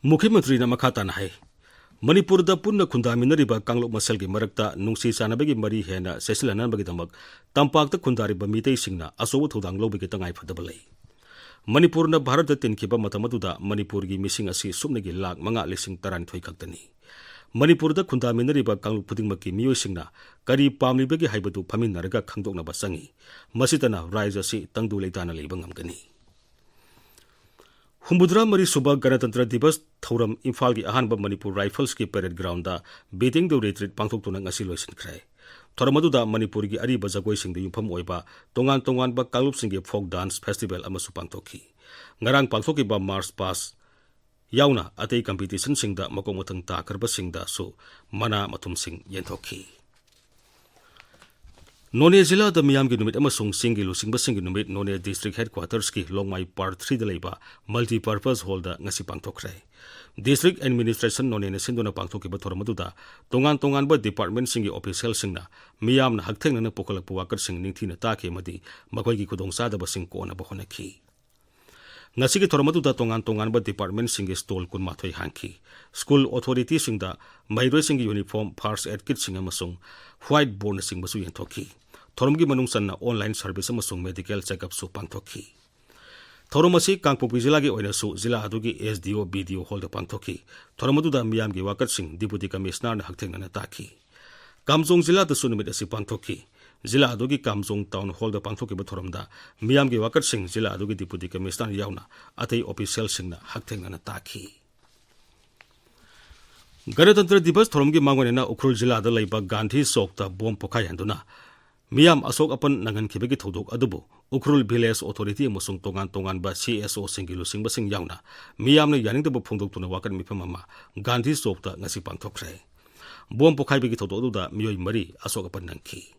ꯃꯨꯈ꯭ꯌ ꯃꯟꯇ꯭ꯔꯤꯅ ꯃꯈꯥ ꯇꯥꯅ ꯍꯥꯏ, ꯃꯅꯤꯄꯨꯔꯗ ꯄꯨꯟꯅ ꯈꯨꯟꯗꯥꯃꯤꯟꯅꯔꯤꯕ ꯀꯥꯡꯂꯨꯞ ꯃꯁꯦꯜꯒꯤ ꯃꯔꯛꯇ ꯅꯨꯡꯁꯤ ꯆꯥꯟꯅꯕꯒꯤ ꯃꯔꯤ ꯍꯦꯟꯅ ꯆꯦꯠꯁꯤꯜꯍꯟꯅꯕꯒꯤꯗꯃꯛ ꯇꯝꯄꯥꯛꯇ ꯈꯨꯟꯗꯥꯔꯤꯕ ꯃꯤꯇꯩꯁꯤꯡꯅ ꯑꯆꯧꯕ ꯊꯧꯗꯥꯡ ꯂꯧꯕꯒꯤ ꯇꯉꯥꯏꯐꯗꯕ ꯂꯩ꯫ ꯃꯅꯤꯄꯨꯔꯅ ꯚꯥꯔꯠꯇ ꯇꯤꯟꯈꯤꯕ ꯃꯇꯝ ꯑꯗꯨꯗ ꯃꯅꯤꯄꯨꯔꯒꯤ ꯃꯤꯁꯤꯡ ꯑꯁꯤ ꯁꯨꯞꯅꯒꯤ ꯂꯥꯈ ꯃꯉꯥ ꯂꯤꯁꯤꯡ ꯇꯔꯥꯅꯤꯊꯣꯏ ꯈꯛꯇꯅꯤ꯫ ꯃꯅꯤꯄꯨꯔꯗ ꯈꯨꯟꯗꯥꯃꯤꯟꯅꯔꯤꯕ ꯀꯥꯡꯂꯨꯞ ꯈꯨꯗꯤꯡꯃꯛꯀꯤ ꯃꯤꯑꯣꯏꯁꯤꯡꯅ ꯀꯔꯤ ꯄꯥꯝꯂꯤꯕꯒꯦ ꯍꯥꯏꯕꯗꯨ ꯐꯝꯃꯤꯟꯅꯔꯒ ꯈꯪꯗꯣꯛꯅꯕ ꯆꯪꯏ꯫ ꯃꯁꯤꯇꯅ ꯔꯥꯏꯖ ꯑꯁꯤ ꯇꯪꯗꯨ ꯂꯩꯇꯥꯅ ꯂꯩꯕ ꯉꯝꯒꯅꯤ꯫ ꯍꯨꯝꯐꯨꯇꯔꯥ ꯃꯔꯤ ꯁꯨꯕ ꯒꯅꯇꯟꯇ꯭ꯔ ꯗꯤꯕꯁ ꯊꯧꯔꯝ ꯏꯝꯐꯥꯜꯒꯤ ꯑꯍꯥꯟꯕ ꯃꯅꯤꯄꯨꯔ ꯔꯥꯏꯐꯜꯁꯀꯤ ꯄꯦꯔꯦꯗ ꯒ꯭ꯔꯥꯎꯟꯗ ꯕꯤꯇꯤꯡ ꯗ ꯔꯤꯇ꯭ꯔꯤꯠ ꯄꯥꯡꯊꯣꯛꯇꯨꯅ ꯉꯁꯤ ꯂꯣꯏꯁꯤꯟꯈ꯭ꯔꯦ꯫ ꯊꯧꯔꯝ ꯑꯗꯨꯗ ꯃꯅꯤꯄꯨꯔꯒꯤ ꯑꯔꯤꯕ ꯖꯒꯣꯏꯁꯤꯡꯗ ꯌꯨꯝꯐꯝ ꯑꯣꯏꯕ ꯇꯣꯉꯥꯟ ꯇꯣꯉꯥꯟꯕ ꯀꯥꯡꯂꯨꯞꯁꯤꯡꯒꯤ ꯐꯣꯛ ꯗꯥꯟꯁ ꯐꯦꯁꯇꯤꯚꯦꯜ ꯑꯃꯁꯨ ꯄꯥꯡꯊꯣꯛꯈꯤ꯫ ꯉꯔꯥꯡ ꯄꯥꯡꯊꯣꯛꯈꯤꯕ ꯃꯥꯔꯆ ꯄꯥꯁ ꯌꯥꯎꯅ ꯑꯇꯩ ꯀꯝꯄꯤꯇꯤꯁꯟꯁꯤꯡꯗ ꯃꯀꯣꯛ ꯃꯊꯪ ꯇꯥꯈ꯭ꯔꯕꯁꯤꯡꯗꯁꯨ ꯃꯅꯥ ꯃꯊꯨꯝꯁꯤꯡ ꯌꯦꯟꯊꯣꯛꯈꯤ꯫ ꯅꯣꯅꯦ ꯖꯤꯂꯥꯗ ꯃꯤꯌꯥꯝꯒꯤ ꯅꯨꯃꯤꯠ ꯑꯃꯁꯨꯡ ꯆꯤꯡꯒꯤ ꯂꯨꯆꯤꯡꯕꯁꯤꯡꯒꯤ ꯅꯨꯃꯤꯠ ꯅꯣꯅꯦ ꯗꯤꯁꯇ꯭ꯔꯤꯛ ꯍꯦꯗꯀ꯭ꯋꯥꯇꯔꯁꯀꯤ ꯂꯣꯡꯃꯥꯏ ꯄꯥꯔꯠ ꯊ꯭ꯔꯤꯗ ꯂꯩꯕ ꯃꯜꯇꯤꯄꯔꯄꯁ ꯍꯣꯜꯗ ꯉꯁꯤ ꯄꯥꯡꯊꯣꯛꯈ꯭ꯔꯦ꯫ ꯗꯤꯁꯇ꯭ꯔꯤꯛ ꯑꯦꯗꯃꯤꯅꯤꯁꯇ꯭ꯔꯦꯁꯟ ꯅꯣꯅꯦꯅ ꯁꯤꯟꯗꯨꯅ ꯄꯥꯡꯊꯣꯛꯈꯤꯕ ꯊꯧꯔꯝ ꯑꯗꯨꯗ ꯇꯣꯉꯥꯟ ꯇꯣꯉꯥꯟꯕ ꯗꯤꯄꯥꯔꯠꯃꯦꯟꯁꯤꯡꯒꯤ ꯑꯣꯐꯤꯁꯤꯌꯦꯜꯁꯤꯡꯅ ꯃꯤꯌꯥꯝꯅ ꯍꯛꯊꯦꯡꯅꯅ ꯄꯨꯈꯠꯂꯛꯄ ꯋꯥꯀꯠꯁꯤꯡ ꯅꯤꯡꯊꯤꯅ ꯇꯥꯈꯤ ꯑꯃꯗꯤ ꯃꯈꯣꯏꯒꯤ ꯈꯨꯗꯣꯡꯆꯥꯗꯕꯁꯤꯡ ꯀꯣꯛꯅꯕ ꯍꯣꯠꯅꯈꯤ꯫ ꯉꯁꯤꯒꯤ ꯊꯧꯔꯝ ꯑꯗꯨꯗ ꯇꯣꯉꯥꯟ ꯇꯣꯉꯥꯟꯕ ꯗꯤꯄꯥꯔꯠꯃꯦꯟꯁꯤꯡꯒꯤ ꯁ꯭ꯇꯣꯜ ꯀꯨꯟꯃꯥꯊꯣꯏ ꯍꯥꯡꯈꯤ꯫ ꯁ꯭ꯀꯨꯜ ꯑꯣꯊꯣꯔꯤꯇꯤꯁꯤꯡꯗ ꯃꯍꯩꯔꯣꯏꯁꯤꯡꯒꯤ ꯌꯨꯅꯤꯐꯣꯔꯝ, ꯐꯥꯔꯁ ꯑꯦꯗ ꯀꯤꯠꯁꯤꯡ ꯑꯃꯁꯨꯡ ꯋꯥꯏꯠ ꯕꯣꯔꯗꯅꯆꯤꯡꯕꯁꯨ ꯌꯦꯟꯊꯣꯛꯈꯤ꯫ ꯊꯧꯔꯝꯒꯤ ꯃꯅꯨꯡ ꯆꯟꯅ ꯑꯣꯟꯂꯥꯏꯟ ꯁꯔꯚꯤꯁ ꯑꯃꯁꯨꯡ ꯃꯦꯗꯤꯀꯦꯜ ꯆꯦꯛꯑꯞꯁꯨ ꯄꯥꯡꯊꯣꯛꯈꯤ꯫ ꯊꯧꯔꯝ ꯑꯁꯤ ꯀꯥꯡꯄꯣꯛꯄꯤ ꯖꯤꯂꯥꯒꯤ ꯑꯣꯏꯅꯁꯨ ꯖꯤꯂꯥ ꯑꯗꯨꯒꯤ ꯑꯦꯁ ꯗꯤ ꯑꯣ, ꯕꯤ ꯗꯤ ꯑꯣ ꯍꯣꯜꯗ ꯄꯥꯡꯊꯣꯛꯈꯤ꯫ ꯊꯧꯔꯝ ꯑꯗꯨꯗ ꯃꯤꯌꯥꯝꯒꯤ ꯋꯥꯀꯠꯁꯤꯡ ꯗꯤꯄꯨꯇꯤ ꯀꯃꯤꯁꯅꯔꯅ ꯍꯛꯊꯦꯡꯅꯅ ꯇꯥꯈꯤ꯫ ꯀꯥꯝꯖꯣꯡ ꯖꯤꯂꯥꯗꯁꯨ ꯅꯨꯃꯤꯠ ꯑꯁꯤ ꯄꯥꯡꯊꯣꯛꯈꯤ꯫ ꯖꯤꯂꯥ ꯑꯗꯨꯒꯤ ꯀꯥꯝꯖꯣꯡ ꯇꯥꯎꯟ ꯍꯣꯜꯗ ꯄꯥꯡꯊꯣꯛꯈꯤꯕ ꯊꯧꯔꯝꯗ ꯃꯤꯌꯥꯝꯒꯤ ꯋꯥꯀꯠꯁꯤꯡ ꯖꯤꯂꯥ ꯑꯗꯨꯒꯤ ꯗꯤꯄꯨꯇꯤ ꯀꯃꯤꯁꯅꯔ ꯌꯥꯎꯅ ꯑꯇꯩ ꯑꯣꯐꯤꯁꯤꯌꯦꯜꯁꯤꯡꯅ ꯍꯛꯊꯦꯡꯅꯅ ꯇꯥꯈꯤ꯫ ꯒꯅꯇꯟꯇ꯭ꯔ ꯗꯤꯕꯁ ꯊꯧꯔꯝꯒꯤ ꯃꯥꯡꯑꯣꯏꯅꯅ ꯎꯈ꯭ꯔꯨꯜ ꯖꯤꯂꯥꯗ ꯂꯩꯕ ꯒꯥꯟꯙꯤ ꯆꯧꯛꯇ ꯕꯣꯝ ꯄꯣꯈꯥꯏꯍꯟꯗꯨꯅ ꯃꯤꯌꯥꯝ ꯑꯁꯣꯛ ꯑꯄꯟ ꯅꯪꯍꯟꯈꯤꯕꯒꯤ ꯊꯧꯗꯣꯛ ꯑꯗꯨꯕꯨ ꯎꯈ꯭ꯔꯨꯜ ꯚꯤꯂꯦꯖ ꯑꯣꯊꯣꯔꯤꯇꯤ ꯑꯃꯁꯨꯡ ꯇꯣꯉꯥꯟ ꯇꯣꯉꯥꯟꯕ ꯁꯤ ꯑꯦꯁ ꯑꯣꯁꯤꯡꯒꯤ ꯂꯨꯆꯤꯡꯕꯁꯤꯡ ꯌꯥꯎꯅ ꯃꯤꯌꯥꯝꯅ ꯌꯥꯅꯤꯡꯗꯕ ꯐꯣꯡꯗꯣꯛꯇꯨꯅ ꯋꯥꯀꯠ ꯃꯤꯐꯝ ꯑꯃ ꯒꯥꯟꯙꯤ ꯆꯧꯛꯇ ꯉꯁꯤ ꯄꯥꯡꯊꯣꯛꯈ꯭ꯔꯦ꯫ ꯕꯣꯝ ꯄꯣꯈꯥꯏꯕꯒꯤ ꯊꯧꯗꯣꯛ ꯑꯗꯨꯗ ꯃꯤꯑꯣꯏ ꯃꯔꯤ ꯑꯁꯣꯛ ꯑꯄꯟ ꯅꯪꯈꯤ꯫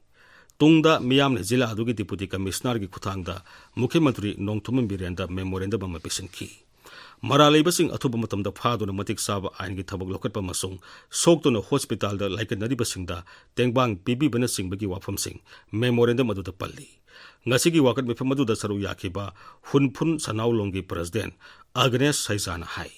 ꯇꯨꯡꯗ ꯃꯤꯌꯥꯝꯅ ꯖꯤꯂꯥ ꯑꯗꯨꯒꯤ ꯗꯤꯄꯨꯇꯤ ꯀꯃꯤꯁꯅꯔꯒꯤ ꯈꯨꯠꯊꯥꯡꯗ ꯃꯨꯈ꯭ꯌ ꯃꯟꯇ꯭ꯔꯤ ꯅꯣꯡꯊꯣꯝꯕꯝ ꯕꯤꯔꯦꯟꯗ ꯃꯦꯃꯣꯔꯦꯟꯗꯝ ꯑꯃ ꯄꯤꯁꯤꯟꯈꯤ꯫ ꯃꯔꯥꯜ ꯂꯩꯕꯁꯤꯡ ꯑꯊꯨꯕ ꯃꯇꯝꯗ ꯐꯥꯗꯨꯅ ꯃꯇꯤꯛ ꯆꯥꯕ ꯑꯥꯏꯟꯒꯤ ꯊꯕꯛ ꯂꯧꯈꯠꯄ ꯑꯃꯁꯨꯡ ꯁꯣꯛꯇꯨꯅ ꯍꯣꯁꯄꯤꯇꯥꯜꯗ ꯂꯥꯏꯀꯠꯅꯔꯤꯕꯁꯤꯡꯗ ꯇꯦꯡꯕꯥꯡ ꯄꯤꯕꯤꯕꯅꯆꯤꯡꯕꯒꯤ ꯋꯥꯐꯝꯁꯤꯡ ꯃꯦꯃꯣꯔꯦꯟꯗꯝ ꯑꯗꯨꯗ ꯄꯜꯂꯤ꯫ ꯉꯁꯤꯒꯤ ꯋꯥꯀꯠ ꯃꯤꯐꯝ ꯑꯗꯨꯗ ꯁꯔꯨꯛ ꯌꯥꯈꯤꯕ ꯍꯨꯟꯐꯨꯟ ꯁꯅꯥꯎꯂꯣꯡꯒꯤ ꯄ꯭ꯔꯁꯤꯗꯦꯟ ꯑꯒꯅꯦꯁ ꯁꯩꯖꯥꯅ ꯍꯥꯏ꯫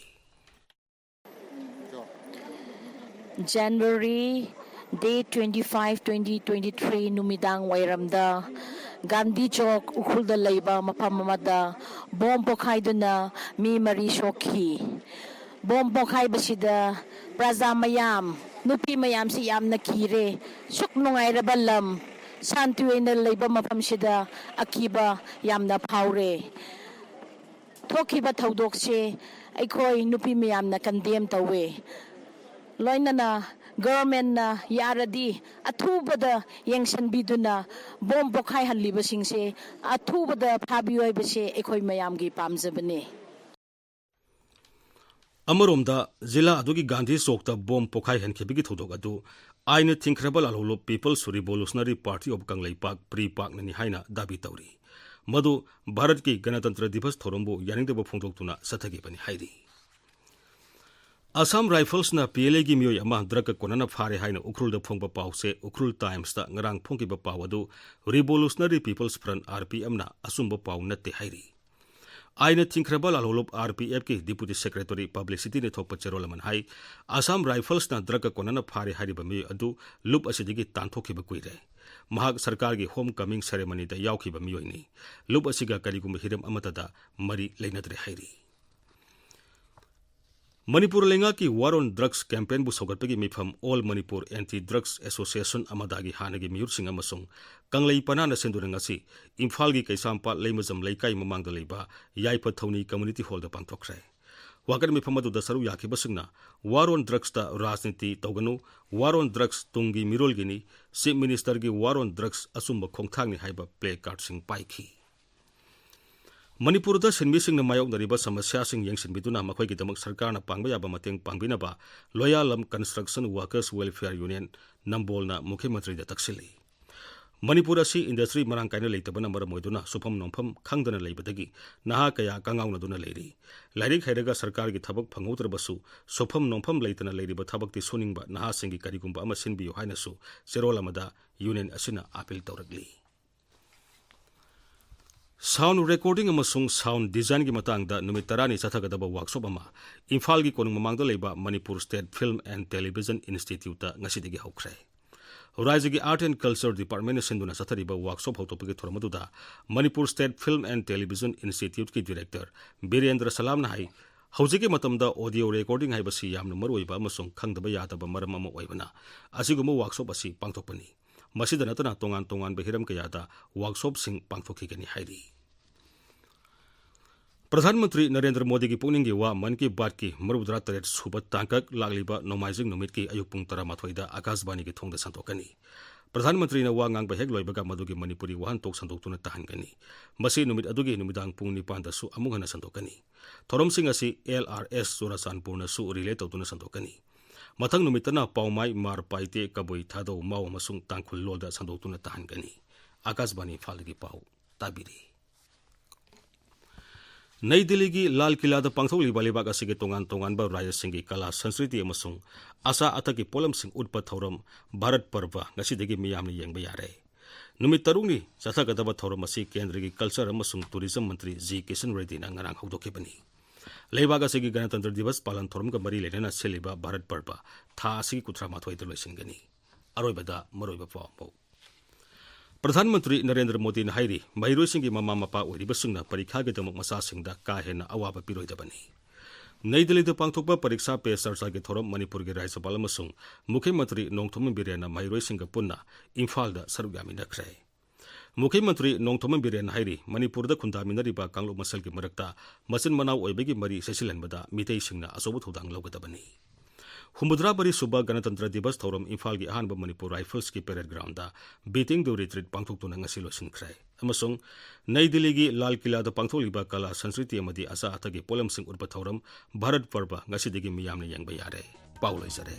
January date twenty-five, twenty twenty-three ꯅꯨꯃꯤꯗꯥꯡ ꯋꯥꯏꯔꯝꯗ ꯒꯥꯟꯙꯤ ꯆꯧꯛ ꯎꯈ꯭ꯔꯨꯜꯗ ꯂꯩꯕ ꯃꯐꯝ ꯑꯃꯗ ꯕꯣꯝ ꯄꯣꯈꯥꯏꯗꯨꯅ ꯃꯤ ꯃꯔꯤ ꯁꯣꯛꯈꯤ꯫ ꯕꯣꯝ ꯄꯣꯈꯥꯏꯕꯁꯤꯗ ꯄ꯭ꯔꯖꯥ ꯃꯌꯥꯝ, ꯅꯨꯄꯤ ꯃꯌꯥꯝꯁꯤ ꯌꯥꯝꯅ ꯀꯤꯔꯦ꯫ ꯁꯨꯛ ꯅꯨꯡꯉꯥꯏꯔꯕ ꯂꯝ, ꯁꯥꯟꯇꯤ ꯑꯣꯏꯅ ꯂꯩꯕ ꯃꯐꯝꯁꯤꯗ ꯑꯀꯤꯕ ꯌꯥꯝꯅ ꯐꯥꯎꯔꯦ꯫ ꯊꯣꯛꯈꯤꯕ ꯊꯧꯗꯣꯛꯁꯦ ꯑꯩꯈꯣꯏ ꯅꯨꯄꯤ ꯃꯌꯥꯝꯅ ꯀꯟꯗꯦꯝ ꯇꯧꯋꯦ꯫ ꯂꯣꯏꯅꯅ ꯒꯚꯔꯟꯃꯦꯟꯅ ꯌꯥꯔꯗꯤ ꯑꯊꯨꯕꯗ ꯌꯦꯡꯁꯤꯟꯕꯤꯗꯨꯅ ꯕꯣꯝ ꯄꯣꯈꯥꯏꯍꯜꯂꯤꯕꯁꯤꯡꯁꯦ ꯑꯊꯨꯕꯗ ꯐꯥꯕꯤꯌꯨ ꯍꯥꯏꯕꯁꯦ ꯑꯩꯈꯣꯏ ꯃꯌꯥꯝꯒꯤ ꯄꯥꯝꯖꯕꯅꯦ꯫ ꯑꯃꯔꯣꯝꯗ, ꯖꯤꯂꯥ ꯑꯗꯨꯒꯤ ꯒꯥꯟꯙꯤ ꯆꯧꯛꯇ ꯕꯣꯝ ꯄꯣꯈꯥꯏꯍꯟꯈꯤꯕꯒꯤ ꯊꯧꯗꯣꯛ ꯑꯗꯨ ꯑꯥꯏꯟꯅ ꯊꯤꯡꯈ꯭ꯔꯕ ꯂꯥꯜꯍꯧꯂꯨꯞ People's Revolutionary Party of Kangleipak, ꯄ꯭ꯔꯤꯄꯥꯛꯅꯅꯤ ꯍꯥꯏꯅ ꯗꯥꯕꯤ ꯇꯧꯔꯤ꯫ ꯃꯗꯨ ꯚꯥꯔꯠꯀꯤ ꯒꯅꯇꯟꯇ꯭ꯔ ꯗꯤꯕꯁ ꯊꯧꯔꯝꯕꯨ ꯌꯥꯅꯤꯡꯗꯕ ꯐꯣꯡꯗꯣꯛꯇꯨꯅ ꯆꯠꯊꯈꯤꯕꯅꯤ ꯍꯥꯏꯔꯤ꯫ ꯑꯁꯥꯝ ꯔꯥꯏꯐꯜꯁꯅ PLAꯒꯤ ꯃꯤꯑꯣꯏ ꯑꯃ ꯗ꯭ꯔꯒꯀ ꯀꯣꯟꯅꯅ ꯐꯥꯔꯦ ꯍꯥꯏꯅ ꯎꯈ꯭ꯔꯨꯜꯗ ꯐꯣꯡꯕ ꯄꯥꯎꯁꯦ ꯎꯈ꯭ꯔꯨꯜ ꯇꯥꯏꯝꯁꯇ ꯉꯔꯥꯡ ꯐꯣꯡꯈꯤꯕ ꯄꯥꯎ ꯑꯗꯨ Revolutionary People's Front, RPFꯅ ꯑꯆꯨꯝꯕ ꯄꯥꯎ ꯅꯠꯇꯦ ꯍꯥꯏꯔꯤ꯫ ꯑꯥꯏꯟꯅ ꯊꯤꯡꯈ꯭ꯔꯕ ꯂꯥꯜꯍꯧꯂꯨꯞ RPFꯀꯤ Deputy Secretary Publicityꯅ ꯊꯣꯛꯄ ꯆꯦꯔꯣꯜ ꯑꯃꯅ ꯍꯥꯏ, ꯑꯁꯥꯝ ꯔꯥꯏꯐꯜꯁꯅ ꯗ꯭ꯔꯒꯀ ꯀꯣꯟꯅꯅ ꯐꯥꯔꯦ ꯍꯥꯏꯔꯤꯕ ꯃꯤꯑꯣꯏ ꯑꯗꯨ ꯂꯨꯞ ꯑꯁꯤꯗꯒꯤ ꯇꯥꯟꯊꯣꯛꯈꯤꯕ ꯀꯨꯏꯔꯦ꯫ ꯃꯍꯥꯛ ꯁꯔꯀꯥꯔꯒꯤ Homecoming Ceremonyꯗ ꯌꯥꯎꯈꯤꯕ ꯃꯤꯑꯣꯏꯅꯤ꯫ ꯂꯨꯞ ꯑꯁꯤꯒ ꯀꯔꯤꯒꯨꯝꯕ ꯍꯤꯔꯝ ꯑꯃꯠꯇꯗ ꯃꯔꯤ ꯂꯩꯅꯗ꯭ꯔꯦ ꯍꯥꯏꯔꯤ꯫ ꯃꯅꯤꯄꯨꯔ ꯂꯩꯉꯥꯛꯀꯤ War on Drugs campaignꯕꯨ ꯁꯧꯒꯠꯄꯒꯤ ꯃꯤꯐꯝ All Manipur Anti Drugs Association, ꯑꯃꯗꯥꯒꯤ ꯍꯥꯟꯅꯒꯤ ꯃꯤꯍꯨꯠꯁꯤꯡ ꯑꯃꯁꯨꯡ ꯀꯪꯂꯩ ꯄꯅꯥꯅ ꯁꯤꯟꯗꯨꯅ ꯉꯁꯤ ꯏꯝꯐꯥꯜꯒꯤ ꯀꯩꯁꯥꯝꯄꯥꯠ ꯂꯩꯃꯖꯝ ꯂꯩꯀꯥꯏ ꯃꯃꯥꯡꯗ ꯂꯩꯕ ꯌꯥꯏꯐ ꯊꯧꯅꯤ Community Hallꯗ ꯄꯥꯡꯊꯣꯛꯈ꯭ꯔꯦ꯫ ꯋꯥꯀꯠ ꯃꯤꯐꯝ ꯑꯗꯨꯗ ꯁꯔꯨꯛ ꯌꯥꯈꯤꯕꯁꯤꯡꯅ War on Drugsꯇ ꯔꯥꯖꯅꯤꯇꯤ ꯇꯧꯒꯅꯨ, War on Drugs ꯇꯨꯡꯒꯤ ꯃꯤꯔꯣꯜꯒꯤꯅꯤ, Chief Ministerꯒꯤ War on Drugs ꯑꯆꯨꯝꯕ ꯈꯣꯡꯊꯥꯡꯅꯤ ꯍꯥꯏꯕ placardꯁꯤꯡ ꯄꯥꯏꯈꯤ꯫ ꯃꯅꯤꯄꯨꯔꯗ ꯁꯤꯟꯃꯤꯁꯤꯡꯅ ꯃꯥꯌꯣꯛꯅꯔꯤꯕ ꯁꯃꯁ꯭ꯌꯥꯁꯤꯡ ꯌꯦꯡꯁꯤꯟꯕꯤꯗꯨꯅ ꯃꯈꯣꯏꯒꯤꯗꯃꯛ ꯁꯔꯀꯥꯔꯅ ꯄꯥꯡꯕ ꯌꯥꯕ ꯃꯇꯦꯡ ꯄꯥꯡꯕꯤꯅꯕ ꯂꯣꯌꯥꯂꯝ Construction Workers Welfare Union ꯅꯝꯕꯣꯜꯅ ꯃꯨꯈ꯭ꯌ ꯃꯟꯇ꯭ꯔꯤꯗ ꯇꯛꯁꯤꯜꯂꯤ꯫ ꯃꯅꯤꯄꯨꯔ ꯑꯁꯤ ꯏꯟꯗꯁꯇ꯭ꯔꯤ ꯃꯔꯥꯡ ꯀꯥꯏꯅ ꯂꯩꯇꯕꯅ ꯃꯔꯝ ꯑꯣꯏꯗꯨꯅ ꯁꯨꯐꯝ ꯅꯣꯝꯐꯝ ꯈꯪꯗꯅ ꯂꯩꯕꯗꯒꯤ ꯅꯍꯥ ꯀꯌꯥ ꯀꯪꯉꯥꯎꯅꯗꯨꯅ ꯂꯩꯔꯤ꯫ ꯂꯥꯏꯔꯤꯛ ꯍꯩꯔꯒ ꯁꯔꯀꯥꯔꯒꯤ ꯊꯕꯛ ꯐꯪꯍꯧꯗ꯭ꯔꯕꯁꯨ ꯁꯨꯐꯝ ꯅꯣꯝꯐꯝ ꯂꯩꯇꯅ ꯂꯩꯔꯤꯕ ꯊꯕꯛꯇꯤ ꯁꯨꯅꯤꯡꯕ ꯅꯍꯥꯁꯤꯡꯒꯤ ꯀꯔꯤꯒꯨꯝꯕ ꯑꯃ ꯁꯤꯟꯕꯤꯌꯨ ꯍꯥꯏꯅꯁꯨ ꯆꯦꯔꯣꯜ ꯑꯃꯗ ꯌꯨꯅꯤꯌꯟ ꯑꯁꯤꯅ ꯑꯥꯄꯤꯜ ꯇꯧꯔꯛꯂꯤ꯫ ꯁꯥꯎꯟ ꯔꯦꯀꯣꯔꯗꯤꯡ ꯑꯃꯁꯨꯡ ꯁꯥꯎꯟ ꯗꯤꯖꯥꯏꯟꯒꯤ ꯃꯇꯥꯡꯗ ꯅꯨꯃꯤꯠ ꯇꯔꯥꯅꯤ ꯆꯠꯊꯒꯗꯕ ꯋꯥꯔꯛꯁꯣꯞ ꯑꯃ ꯏꯝꯐꯥꯜꯒꯤ ꯀꯣꯅꯨꯡ ꯃꯃꯥꯡꯗ ꯂꯩꯕ Manipur state film and television ꯏꯟꯁꯇꯤꯇ꯭ꯌꯨꯠꯇ ꯉꯁꯤꯗꯒꯤ ꯍꯧꯈ꯭ꯔꯦ꯫ ꯔꯥꯖ꯭ꯌꯒꯤ ꯑꯥꯔꯠ ꯑꯦꯟ ꯀꯜꯆꯔ ꯗꯤꯄꯥꯔꯠꯃꯦꯟꯅ ꯁꯤꯟꯗꯨꯅ ꯆꯠꯊꯔꯤꯕ ꯋꯥꯔꯛꯁꯣꯞ ꯍꯧꯗꯣꯛꯄꯒꯤ ꯊꯧꯔꯝ ꯑꯗꯨꯗ Manipur state film and television ꯏꯟꯁꯇꯤꯇ꯭ꯌꯨꯠꯀꯤ ꯗꯤꯔꯦꯛꯇꯔ ꯕꯤꯔꯦꯟꯗ꯭ꯔ ꯁꯂꯥꯝꯅ ꯍꯥꯏ, ꯍꯧꯖꯤꯛꯀꯤ ꯃꯇꯝꯗ ꯑꯣꯗꯤꯑꯣ ꯔꯦꯀꯣꯔꯗꯤꯡ ꯍꯥꯏꯕꯁꯤ ꯌꯥꯝꯅ ꯃꯔꯨꯑꯣꯏꯕ ꯑꯃꯁꯨꯡ ꯈꯪꯗꯕ ꯌꯥꯗꯕ ꯃꯔꯝ ꯑꯃ ꯑꯣꯏꯕꯅ ꯑꯁꯤꯒꯨꯝꯕ ꯋꯥꯔꯛꯁꯣꯞ ꯑꯁꯤ ꯄꯥꯡꯊꯣꯛꯄꯅꯤ꯫ ꯃꯁꯤꯗ ꯅꯠꯇꯅ ꯇꯣꯉꯥꯟ ꯇꯣꯉꯥꯟꯕ ꯍꯤꯔꯝ ꯀꯌꯥꯗ ꯋꯥꯔꯛꯁꯣꯞꯁꯤꯡ ꯄꯥꯡꯊꯣꯛꯈꯤꯒꯅꯤ ꯍꯥꯏꯔꯤ꯫ ꯄ꯭ꯔꯙꯥꯟ ꯃꯟꯇ꯭ꯔꯤ ꯅꯔꯦꯟꯗ꯭ꯔ ꯃꯣꯗꯤꯒꯤ ꯄꯨꯛꯅꯤꯡꯒꯤ ꯋꯥ ꯃꯟ ꯀꯤ ꯕꯥꯠꯀꯤ ꯃꯔꯤꯐꯨꯇꯔꯥ ꯇꯔꯦꯠ ꯁꯨꯕ ꯇꯥꯡꯀꯛ ꯂꯥꯛꯂꯤꯕ ꯅꯣꯡꯃꯥꯏꯖꯤꯡ ꯅꯨꯃꯤꯠꯀꯤ ꯑꯌꯨꯛ ꯄꯨꯡ ꯇꯔꯥꯃꯥꯊꯣꯏꯗ ꯑꯀꯥꯁꯕꯥꯅꯤꯒꯤ ꯊꯣꯡꯗ ꯁꯟꯗꯣꯛꯀꯅꯤ꯫ ꯄ꯭ꯔꯙꯥꯟ ꯃꯟꯇ꯭ꯔꯤꯅ ꯋꯥ ꯉꯥꯡꯕ ꯍꯦꯛ ꯂꯣꯏꯕꯒ ꯃꯗꯨꯒꯤ ꯃꯅꯤꯄꯨꯔꯤ ꯋꯥꯍꯟꯊꯣꯛ ꯁꯟꯗꯣꯛꯇꯨꯅ ꯇꯥꯍꯟꯒꯅꯤ꯫ ꯃꯁꯤ ꯅꯨꯃꯤꯠ ꯑꯗꯨꯒꯤ ꯅꯨꯃꯤꯗꯥꯡ ꯄꯨꯡ ꯅꯤꯄꯥꯟꯗꯁꯨ ꯑꯃꯨꯛ ꯍꯟꯅ ꯁꯟꯗꯣꯛꯀꯅꯤ꯫ ꯊꯧꯔꯝꯁꯤꯡ ꯑꯁꯤ ꯑꯦꯜ ꯑꯥꯔ ꯑꯦꯁ ꯆꯨꯔꯥꯆꯥꯟꯄꯨꯔꯅꯁꯨ ꯔꯤꯂꯦ ꯇꯧꯗꯨꯅ ꯁꯟꯗꯣꯛꯀꯅꯤ꯫ ꯃꯊꯪ ꯅꯨꯃꯤꯠꯇꯅ ꯄꯥꯎꯃꯥꯏ, ꯃꯥꯔ, ꯄꯥꯏꯇꯦ, ꯀꯕꯨꯏ, ꯊꯥꯗꯧ, ꯃꯥꯎ ꯑꯃꯁꯨꯡ ꯇꯥꯡꯈꯨꯜ ꯂꯣꯜꯗ ꯁꯟꯗꯣꯛꯇꯨꯅ ꯇꯥꯍꯟꯒꯅꯤ꯫ ꯑꯀꯥꯁꯕꯥꯅꯤ ꯏꯝꯐꯥꯜꯗꯒꯤ ꯄꯥꯎ ꯇꯥꯕꯤꯔꯤ꯫ ꯅꯩ ꯗꯤꯜꯂꯤꯒꯤ ꯂꯥꯜ ꯀꯤꯂꯥꯗ ꯄꯥꯡꯊꯣꯛꯂꯤꯕ ꯂꯩꯕꯥꯛ ꯑꯁꯤꯒꯤ ꯇꯣꯉꯥꯟ ꯇꯣꯉꯥꯟꯕ ꯔꯥꯖ꯭ꯌꯁꯤꯡꯒꯤ ꯀꯂꯥ, ꯁꯪꯁꯀ꯭ꯔꯤꯇꯤ ꯑꯃꯁꯨꯡ ꯑꯆꯥ ꯑꯊꯛꯀꯤ ꯄꯣꯠꯂꯝꯁꯤꯡ ꯎꯠꯄ ꯊꯧꯔꯝ ꯚꯥꯔꯠ ꯄꯔꯕ ꯉꯁꯤꯗꯒꯤ ꯃꯤꯌꯥꯝꯅ ꯌꯦꯡꯕ ꯌꯥꯔꯦ꯫ ꯅꯨꯃꯤꯠ ꯇꯔꯨꯛꯅꯤ ꯆꯠꯊꯒꯗꯕ ꯊꯧꯔꯝ ꯑꯁꯤ ꯀꯦꯟꯗ꯭ꯔꯒꯤ ꯀꯜꯆꯔ ꯑꯃꯁꯨꯡ ꯇꯨꯔꯤꯖꯝ ꯃꯟꯇ꯭ꯔꯤ ꯖꯤ ꯀꯤꯁꯟ ꯔꯦꯗꯤꯅ ꯉꯔꯥꯡ ꯍꯧꯗꯣꯛꯈꯤꯕꯅꯤ꯫ ꯂꯩꯕꯥꯛ ꯑꯁꯤꯒꯤ ꯒꯅꯇꯟꯇ꯭ꯔ ꯗꯤꯕꯁ ꯄꯥꯂꯟ ꯊꯧꯔꯝꯒ ꯃꯔꯤ ꯂꯩꯅꯅ ꯁꯤꯜꯂꯤꯕ ꯚꯥꯔꯠ ꯄꯔꯕ ꯊꯥ ꯑꯁꯤꯒꯤ ꯀꯨꯟꯊ꯭ꯔꯥ ꯃꯥꯊꯣꯏꯗ ꯂꯣꯏꯁꯤꯟꯒꯅꯤ꯫ ꯑꯔꯣꯏꯕꯗ ꯃꯔꯨꯑꯣꯏꯕ ꯄꯥꯎ ꯑꯃꯨꯛ꯫ ꯄ꯭ꯔꯙꯥꯟ ꯃꯟꯇ꯭ꯔꯤ ꯅꯔꯦꯟꯗ꯭ꯔ ꯃꯣꯗꯤꯅ ꯍꯥꯏꯔꯤ, ꯃꯍꯩꯔꯣꯏꯁꯤꯡꯒꯤ ꯃꯃꯥ ꯃꯄꯥ ꯑꯣꯏꯔꯤꯕꯁꯤꯡꯅ ꯄꯔꯤꯈꯥꯒꯤꯗꯃꯛ ꯃꯆꯥꯁꯤꯡꯗ ꯀꯥ ꯍꯦꯟꯅ ꯑꯋꯥꯕ ꯄꯤꯔꯣꯏꯗꯕꯅꯤ꯫ ꯅꯩ ꯗꯤꯜꯂꯤꯗ ꯄꯥꯡꯊꯣꯛꯄ ꯄꯔꯤꯈꯥ ꯄꯦ ꯆꯔꯆꯥꯒꯤ ꯊꯧꯔꯝ ꯃꯅꯤꯄꯨꯔꯒꯤ ꯔꯥꯖ꯭ꯌꯄꯥꯜ ꯑꯃꯁꯨꯡ ꯃꯨꯈ꯭ꯌ ꯃꯟꯇ꯭ꯔꯤ ꯅꯣꯡꯊꯣꯝꯕꯝ ꯕꯤꯔꯦꯟꯅ ꯃꯍꯩꯔꯣꯏꯁꯤꯡꯒ ꯄꯨꯟꯅ ꯏꯝꯐꯥꯜꯗ ꯁꯔꯨꯛ ꯌꯥꯃꯤꯟꯅꯈ꯭ꯔꯦ꯫ ꯃꯨꯈ꯭ꯌ ꯃꯟꯇ꯭ꯔꯤ ꯅꯣꯡꯊꯣꯝꯕꯝ ꯕꯤꯔꯦꯟꯅ ꯍꯥꯏꯔꯤ, ꯃꯅꯤꯄꯨꯔꯗ ꯈꯨꯟꯗꯥꯃꯤꯟꯅꯔꯤꯕ ꯀꯥꯡꯂꯨꯞ ꯃꯁꯦꯜꯒꯤ ꯃꯔꯛꯇ ꯃꯆꯤꯟ ꯃꯅꯥꯎ ꯑꯣꯏꯕꯒꯤ ꯃꯔꯤ ꯆꯦꯠꯁꯤꯜꯍꯟꯕꯗ ꯃꯤꯇꯩꯁꯤꯡꯅ ꯑꯆꯧꯕ ꯊꯧꯗꯥꯡ ꯂꯧꯒꯗꯕꯅꯤ꯫ ꯍꯨꯝꯐꯨꯇꯔꯥ ꯃꯔꯤ ꯁꯨꯕ ꯒꯅꯇꯟꯇ꯭ꯔ ꯗꯤꯕꯁ ꯊꯧꯔꯝ ꯏꯝꯐꯥꯜꯒꯤ ꯑꯍꯥꯟꯕ ꯃꯅꯤꯄꯨꯔ ꯔꯥꯏꯐꯜꯁꯀꯤ ꯄꯦꯔꯦꯗ ꯒ꯭ꯔꯥꯎꯟꯗ ꯕꯤꯇꯤꯡ ꯗꯨ ꯔꯤꯇ꯭ꯔꯤꯠ ꯄꯥꯡꯊꯣꯛꯇꯨꯅ ꯉꯁꯤ ꯂꯣꯏꯁꯤꯟꯈ꯭ꯔꯦ꯫ ꯑꯃꯁꯨꯡ ꯅꯩ ꯗꯤꯜꯂꯤꯒꯤ ꯂꯥꯜ ꯀꯤꯂꯥꯗ ꯄꯥꯡꯊꯣꯛꯂꯤꯕ ꯀꯂꯥ, ꯁꯪꯁꯀ꯭ꯔꯤꯇꯤ ꯑꯃꯗꯤ ꯑꯆꯥ ꯑꯊꯛꯀꯤ ꯄꯣꯠꯂꯝꯁꯤꯡ ꯎꯠꯄ ꯊꯧꯔꯝ ꯚꯥꯔꯠ ꯄꯔꯕ ꯉꯁꯤꯗꯒꯤ ꯃꯤꯌꯥꯝꯅ ꯌꯦꯡꯕ ꯌꯥꯔꯦ꯫ ꯄꯥꯎ ꯂꯣꯏꯖꯔꯦ꯫